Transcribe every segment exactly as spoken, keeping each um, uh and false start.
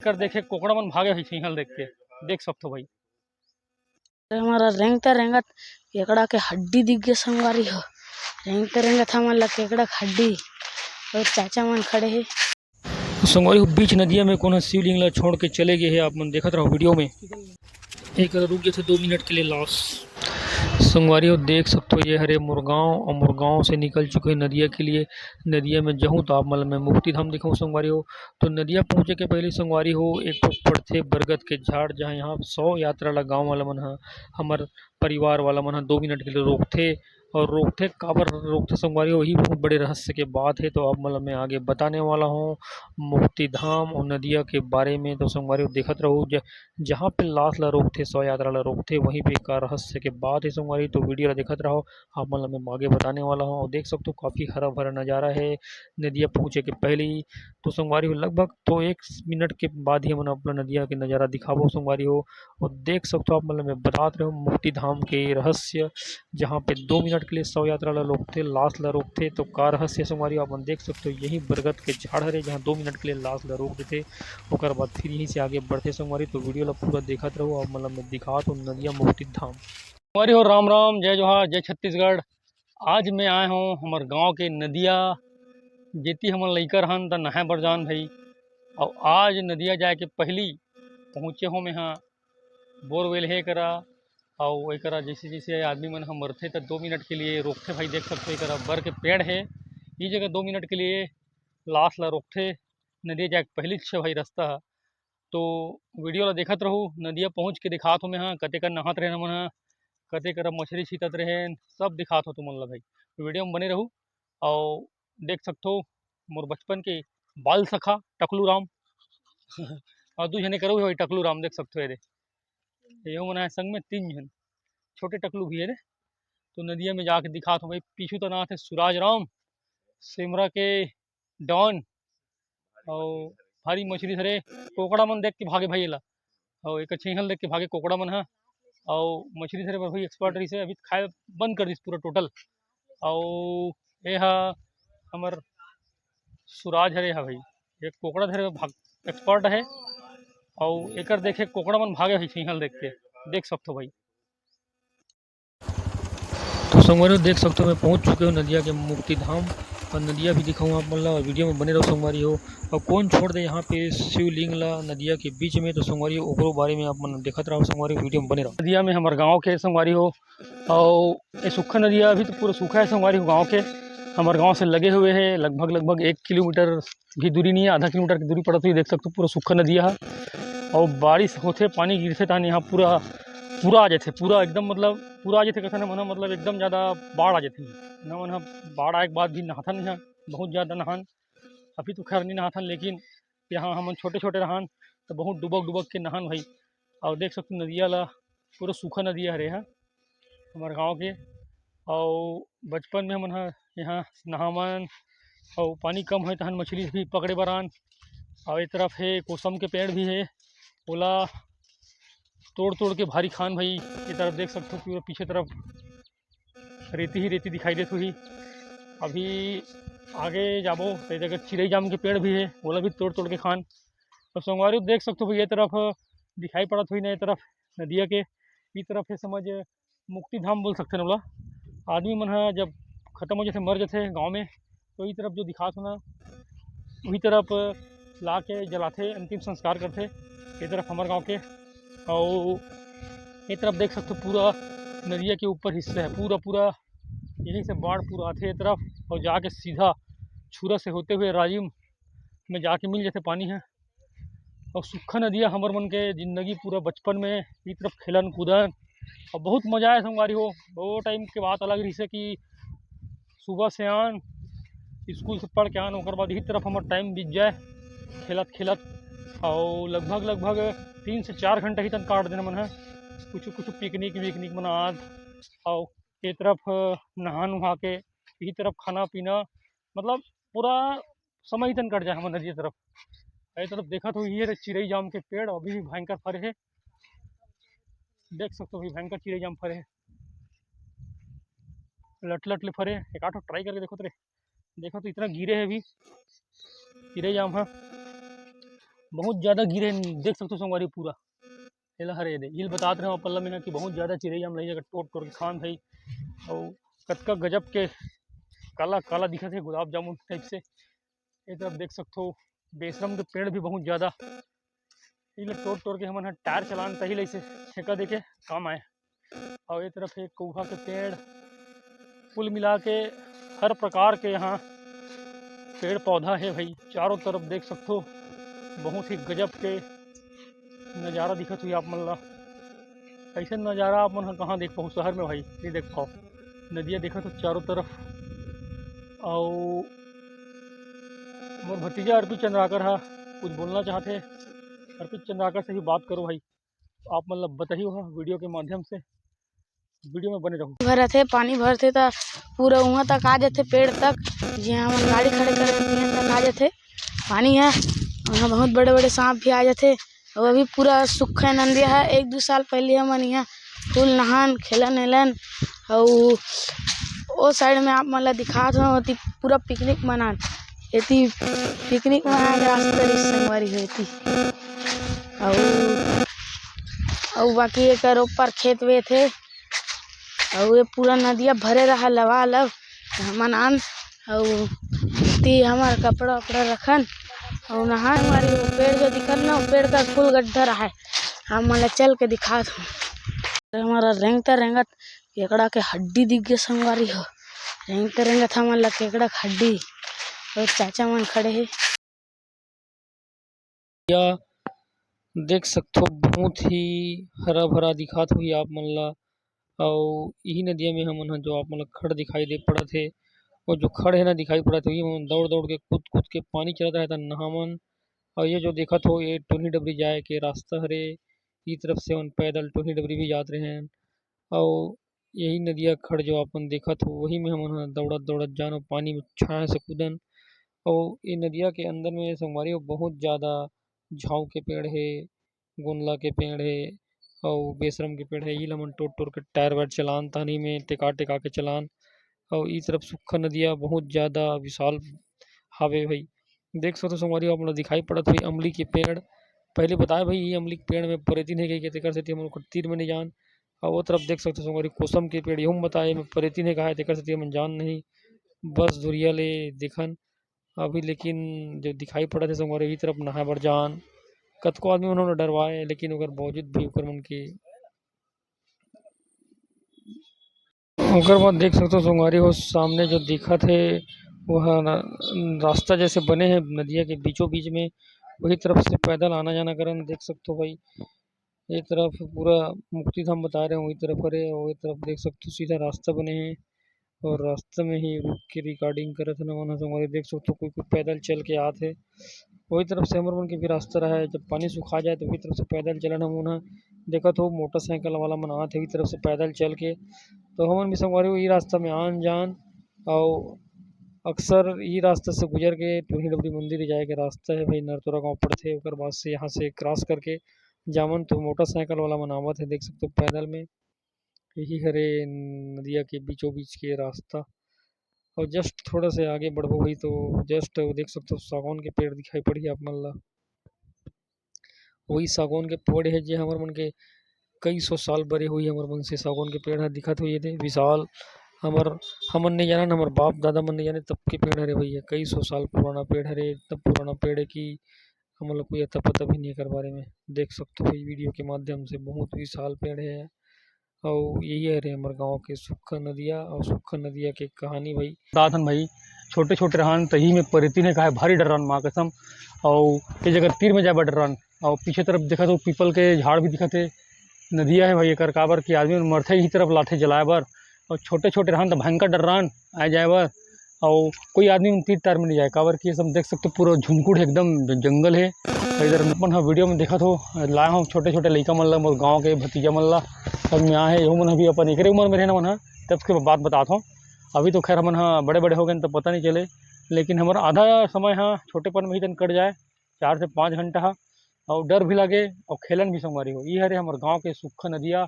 कर देखे कोकड़ा मन भागे भाई, सिंहल देख के, देख सकथो भाई। हमर रेंगते रेंगत केकड़ा के हड्डी दिख गे संगवारी हो। रेंगते रेंगत हमन ला केकड़ा के हड्डी अउ चाचा मन खड़े हे। संगवारी हो, बीच नदिया में कोनो शिवलिंग ला छोड़ के चले गे हे, आप मन देखत रहो वीडियो में। एक रुक जथे दो मिनट के लिए लाश। संगवारी हो, देख सकथो, ये हरे मोर गांव, अउ मोर गांव से निकल चुके हैं नदिया के लिए। नदिया में जहूं तो आप मन ला मैं मुक्ति धाम दिखाऊं संगवारी हो। तो नदिया पहुंचे के पहले संगवारी हो, एक ठो पड़थे बरगद के झाड़, जहां यहाँ शव यात्रा ला गांव वाला मन ह, हमर परिवार वाला मन ह दो मिनट के लिए रोकथे। और रोकथे, काबर रोकथे संगवारी हो, वही बहुत बड़े रहस्य के बात है। तो आप मन ला मैं आगे बताने वाला हूँ मुक्ति धाम और नदिया के बारे में। तो संगवारी हो, देखत रहो, ज-, जहाँ पे लाश ला रोकथे, शव यात्रा ला रोकथे, वहीं पे का रहस्य के बात है संगवारी। तो वीडियो ला देखत रहो, आप मन ला मैं आगे बताने वाला हूँ। और देख सकते हो, काफ़ी हरा भरा नज़ारा है नदिया पहुँचे के पहले ही। तो संगवारी हो, लगभग तो एक मिनट के बाद ही हमन अपना नदिया के नज़ारा दिखाबो संगवारी हो। और देख सकते हो, आप मन ला मैं बतात रहे हूँ मुक्ति धाम के रहस्य, जहाँ पे दो मिनट के लिए शव यात्रा ला रोकथे, लाश ला रोकथे। तो का रहस्य संगवारी हो, आप मन देख सकते हो, यही बरगद के झाड़ हरे, जहाँ दो मिनट के लिए लाश ला रोक देथे, ओकर बाद फिर यहीं से आगे बढ़थे संगवारी। तो वीडियो ला पूरा देखत रहो, आप मन ला मैं दिखात हूँ नदिया मुक्ति धाम। संगवारी हो, राम राम, जय जोहार, जय छत्तीसगढ़। आज मैं आए हूँ हमर गांव के नदिया, जेती हमन लइका रहन त नहाए बर जान भाई। अउ आज नदिया जाए के पहली पहुँचे हो मैं हा बोरवेल हे एकरा। अउ एकरा जैसे जैसे आदमी मन ह मरथे त दो मिनट के लिए रोकथे भाई। देख सकते हो, एकरा बर के पेड़ है, ये जगह दो मिनट के लिए लाश ला रोकथे। नदिया जाए के पहली छे भाई रास्ता ह। तो वीडियो ला देखत रहू, नदिया पहुँच के दिखात हो मैं हा, कते कर नहात रहे हमन हा, कते कर मछली छीतत रहे, सब दिखात हो तुमन ला भाई। वीडियो में बने रहू। अउ देख सकथो मोर बचपन के बाल सखा टकलू राम अउ दू झने करो भाई टकलू राम, देख सकथो ये दे, ये मन आए संग में तीन झन, छोटे टकलू भी है दे। तो नदिया में जाके दिखात हो भाई, पीछू तो नहात हे सुराज राम, सेमरा के डॉन, अउ भारी मछली धरे, कोकड़ा मन देख के भागे भाई एला, अउ एक छेहल देख के भागे कोकड़ा मन ह, अउ मछली धरे बर भाई एक्सपर्ट रहिसे, अभी खाए बंद कर दिस पूरा टोटल। अउ ए ह हमर सुराज हरे हा भाई, एक कोकड़ा धरे भाग एक्सपर्ट है, अउ एकर देखे कोकड़ा मन भागे भाई छेहल देख के, देख सकथो भाई। तो संगवारी हो, देख सकते हो, मैं पहुंच चुके हूँ नदिया के मुक्ति धाम। और नदिया भी दिखाऊँ आप मन ला, और वीडियो में बने रहो संगवारी हो। और कौन छोड़ दे यहाँ पे शिवलिंग ला नदिया के बीच में, तो संगवारी हो, ओकरो बारे में आप मन देखत रहो संगवारी हो, वीडियो में बने रहो। नदिया में हमर गाँव के संगवारी हो, और ये सूखा नदिया अभी तो पूरा सूखा है संगवारी हो गाँव के, हमर गाँव से लगे हुए है, लगभग लगभग एक किलोमीटर भी दूरी नहीं है, आधा किलोमीटर की दूरी पड़त हुई, देख सकते हो पूरा सूखा नदिया है। और बारिश होथे, पानी गिरथे, तहन यहाँ पूरा, पूरा आ जाथे, पूरा एकदम मतलब पूरा आ जाथे, कथे ना मन ह, मतलब एकदम ज़्यादा बाढ़ आ जाथे। ना मन ह बाढ़ आए के बाद भी नहाथन यहाँ, बहुत ज़्यादा नहान। अभी तो खैर नहीं नहाथन, लेकिन यहाँ हमन छोटे-छोटे रहन तो बहुत डुबक-डुबक के नहान भाई। और देख सकते नदिया ला, पूरा सूखा नदिया हरे यहाँ हमर गाँव के। और बचपन में हमन ह यहाँ नहावन, और पानी कम होय तहन मछली भी पकड़े बर आन। और ये तरफ हे कोसम के पेड़ भी है, ओला तोड़-तोड़ के भारी खान भाई। ये तरफ देख सकते हो पूरा पीछे तरफ रेती ही रेती दिखाई देत होही। अभी आगे जाबो तो ये जगह चिरई जाम के पेड़ भी है, ओला भी तोड़ तोड़ के खान। तो संगवारी देख सकते हो ये तरफ दिखाई पड़त होही ना, ये तरफ नदिया के, ई तरफ है समझ मुक्ति धाम बोल सकते हैं ओला। आदमी मन ह जब खत्म हो जाथे, मर जाथे गाँव में, तो ई तरफ जो दिखात हो ना, वही तरफ ला के जलाथे, अंतिम संस्कार करथे। ये तरफ हमर गाँव के, और ये तरफ देख सकते हो पूरा नदिया के ऊपर हिस्सा है, पूरा पूरा यहीं से बाढ़ पूरा आथे ये तरफ और जाके सीधा छुरा से होते हुए राजिम में जाके मिल जाथे पानी है। और सूखा नदिया हमर मन के जिंदगी पूरा बचपन में ई तरफ खेलन कूदन और बहुत मजा आए संगवारी हो। वो टाइम के बात अलग रहिसे कि सुबह से आन, स्कूल से पढ़ के आन, ओकर बाद इही तरफ हमर टाइम बीत जाए खेलत खेलत, और लगभग लगभग तीन से चार घंटा ही तन काट देन मन ह। कुछ कुछ पिकनिक विकनिक मनात, और ये तरफ नहा नुहा के, इही तरफ खाना पीना, मतलब पूरा समय ही तन कट जाए हमर नदिया तरफ। ये तरफ देखत हो, ये चिरई जाम के पेड़ अभी भी भयंकर फरे है, देख सकते हो भाई, भयंकर चिरई जाम फरे है, लट लट ले फरे है। एक आठो ट्राई करके देखो तो रे, देखो तो इतना गिरे है अभी चिरई जाम है। बहुत ज्यादा गिरे, देख सकथो संगवारी पूरा। एला हरे दे, इल बतात रहे पल्ला में कि बहुत ज्यादा चिरई मन ल ये टोर टोर के खान भाई, अउ कतका गजब के काला काला दिखत हे गुलाब जामुन टाइप से। ये तरफ देख सकथो बेसरम के पेड़ भी बहुत ज्यादा, इला टोर टोर के हमन ह टायर चलान तही ले इसे छेका देके काम आए। और ये तरफ एक कौहा के पेड़, कुल मिला के हर प्रकार के यहाँ पेड़ पौधा है भाई। चारों तरफ देख सकथो बहुत ही गजब के नज़ारा दिखत हुई आप मन ला। ऐसे नज़ारा आप मन ह कहाँ देख पाहू शहर में भाई, ये देख पाओ नदिया देखत हो चारों तरफ। और मोर भतीजा अर्पित चंद्राकर हा कुछ बोलना चाहते, अर्पित चंद्राकर से भी बात करो भाई, आप मन ला बताही हो वीडियो के माध्यम से, वीडियो में बने रहो। भरत हे, पानी भरत हे त पूरा उहाँ तक आ जाथे, पेड़ तक, जिहाँ हमन गाड़ी खड़े करे तिहाँ तक आ जाथे पानी ह। उहाँ बहुत बड़े बड़े सांप भी आ जाथे। अउ अभी पूरा सुक्खा नदिया ह। एक दू साल पहले हमन इहाँ फुल नहान, खेलन एलन, अउ ओ साइड में आप मन ला दिखात हव, ओती पूरा पिकनिक मनान, एती पिकनिक मनाए के रास्ता रिस संगवारी हो एती। अउ अउ बाकी एकर ऊपर खेत वेत हे। अउ ये पूरा नदिया भरे रहा लबालब। हमन आन अउ ती हमर कपड़ा उपड़ा रखन अउ नहाए। हमारी वो पेड़ जो दिखत ना, वो पेड़ का फुल गड्ढा रहा है। हम मन ला चल के दिखात हूँ। हमारा रेंगता रेंगत केकड़ा के हड्डी दिख गए संगवारी हो। रेंगता रेंगत हमन ला केकड़ा के हड्डी। और चाचा मन खड़े हे। या देख सकथो, बहुत ही हरा भरा दिखात होही आप मन ला। अउ इही नदिया में हमन ह जो आप मन ला खड़ दिखाई दे पड़त हे, वो जो खड़ हे ना दिखाई पड़त हे, उही में दौड़ दौड़ के, कूद कूद के पानी चलत रहे त नहावन। अउ ये जो देखत हो, ये टोनी डबरी जाए के रास्ता हरे। ई तरफ से हमन पैदल टोनी डबरी भी जात रहेन। अउ यही नदिया खड़ जो अपन देखत हो, वही में हमन ह दौड़त दौड़त जान अउ पानी में छाया से कूदन। अउ ये नदिया के अंदर में संगवारी हो, बहुत ज्यादा झाऊ के पेड़ हे, गोंदला के पेड़ हे, अउ बेसरम के पेड़ हे। इही ल हमन टोर टोर के टायर वायर चलान, तहनी में टेका टेका के चलान। अउ ई तरफ सुक्खा नदिया बहुत ज्यादा विशाल हावे भाई। देख सकथो संगवारी हो, आप मन ल दिखाई पड़त होही अमली के पेड़। पहले बताए भाई, ये अमली के पेड़ में परेतिन हे कहिके, तेकर सेती हमन ओकर तीर में नहीं जान। अउ वो तरफ देख सकथो संगवारी, कोसम के पेड़, यहू में बताए, एमे परेतिन हे कहाए, तेकर सेती हमन जान नहीं। बस दूरिया ले देखन अभी, लेकिन जो दिखाई पड़त हे संगवारी, वही तरफ नहाए बर जान। कतको आदमी मन ल डरवाए, लेकिन ओकर बावजूद भी ओकर मन के ओकर बाद देख सकथो संगवारी हो, सामने जो दिखत हे, वो ह न-, रास्ता जैसे बने हे नदिया के बीचों बीच में, वही तरफ से पैदल आना जाना करन। देख सकथो भाई, ये तरफ पूरा मुक्ति धाम बता रहे हो, वही तरफ हरे, वही तरफ देख सकथो सीधा रास्ता बने हे और रास्ता में ही रुक के रिकॉर्डिंग करत हे ना मन ह संगवारी। देख सकथो कोई कोई पैदल चल के आत हे, वही तरफ से हमर मन के भी रास्ता रहा है। जब पानी सुखा जाए तो वही तरफ से पैदल चलन हम उन्हा देखत हो, मोटरसाइकिल वाला मन आत हे वही तरफ से पैदल चल के। तो हमन भी संगवारी हो ई रास्ता में आन जान, अउ अक्सर ई रास्ता से गुजर के टूरी डबरी मंदिर जाए के रास्ता है भाई। नरतोरा गांव पड़थे, ओकर बाद से यहाँ से क्रॉस करके जावन तो मोटरसाइकिल वाला मन आवत है, देख सकते हो पैदल में। यही हरे नदिया के बीचों बीच के रास्ता। और जस्ट थोड़ा से आगे बढ़बो भाई तो जस्ट देख सकते हो सागौन के पेड़ दिखाई पड़ही आप मन ला। वही सागौन के पेड़ है जे हमर मन के कई सौ साल बरे हुई हमर मन से सागौन के पेड़ ह दिखत हुई दे विशाल। हमर हमन नहीं जानन, हमर बाप दादा मन नहीं जाने तब के पेड़ हरे भैया, कई सौ साल पुराना पेड़ हरे, इतना पुराना पेड़ है कि हमन लोग कोई अता पता भी नहीं एकर बारे में। देख सकते हो ये वीडियो के माध्यम से बहुत विशाल पेड़ है। अउ यही हरे हमर गांव के सुक्खा नदिया अउ सुक्खा नदिया के कहानी भाई। दादन भाई, छोटे छोटे रहन तही में परेती ने कहा भारी डर रहन माँ कसम। अउ ये जगह तीर में जाए बर डर रहन। अउ पीछे तरफ देखा तो पीपल के झाड़ भी दिखत हे। नदिया है भाई एकर, काबर कि आदमी मन मरथे यही तरफ लाठे जलाए बर। अउ छोटे छोटे रहन तो भयंकर डर रहन आए जाए बर। अउ कोई आदमी मन तीर तार में नहीं जाए, काबर कि ये सब देख सकते हो पूरा झुंझुनू एकदम ज-, जंगल है। अउ इधर अपन ह वीडियो में देखत हो, लाए हो छोटे छोटे लइका मन ला, मोर गांव के भतीजा मन ला, सब में आए हे। यहू मन ह भी अपन एकरे उम्र में रहना मन ह, तब के बात बतात हो। अभी तो खैर हमन ह बड़े बड़े हो गए तो पता नहीं चले, लेकिन हमर आधा समय ह छोटेपन में ही तन कट जाए, चार से पाँच घंटा ह। अउ डर भी लगे अउ खेलन भी संगवारी हो। ई हरे हमर गांव के सुक्खा नदिया।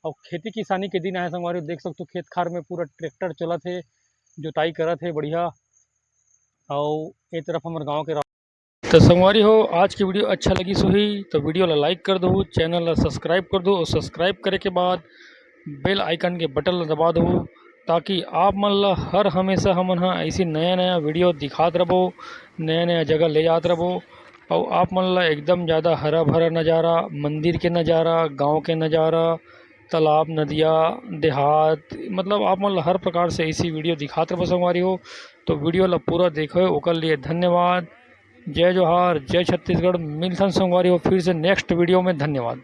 अउ खेती किसानी के दिन आए संगवारी हो, देख सकते हो खेत खार में पूरा ट्रैक्टर चलत हे, जोताई करत हे बढ़िया। अउ ए तरफ हमर गांव के रा- तो संगवारी हो, आज की वीडियो अच्छा लगिस होही तो वीडियो ला लाइक कर दो, चैनल ला सब्सक्राइब कर दो और सब्सक्राइब करे के बाद बेल आइकन के बटन ला दबा दो, ताकि आप मन ला हर हमेशा हमन ह ऐसी नया नया वीडियो दिखात रबो, नया नया जगह ले जात रबो। और आप मन ला एकदम ज़्यादा हरा भरा नज़ारा, मंदिर के नज़ारा, गांव के नज़ारा, तालाब, नदिया, देहात, मतलब आप मन ला हर प्रकार से ऐसी वीडियो दिखात रबो संगवारी हो। तो वीडियो ला पूरा देखो, ओकर लिए धन्यवाद। जय जोहार, जय छत्तीसगढ़। मिलथन संगवारी हो फिर से नेक्स्ट वीडियो में। धन्यवाद।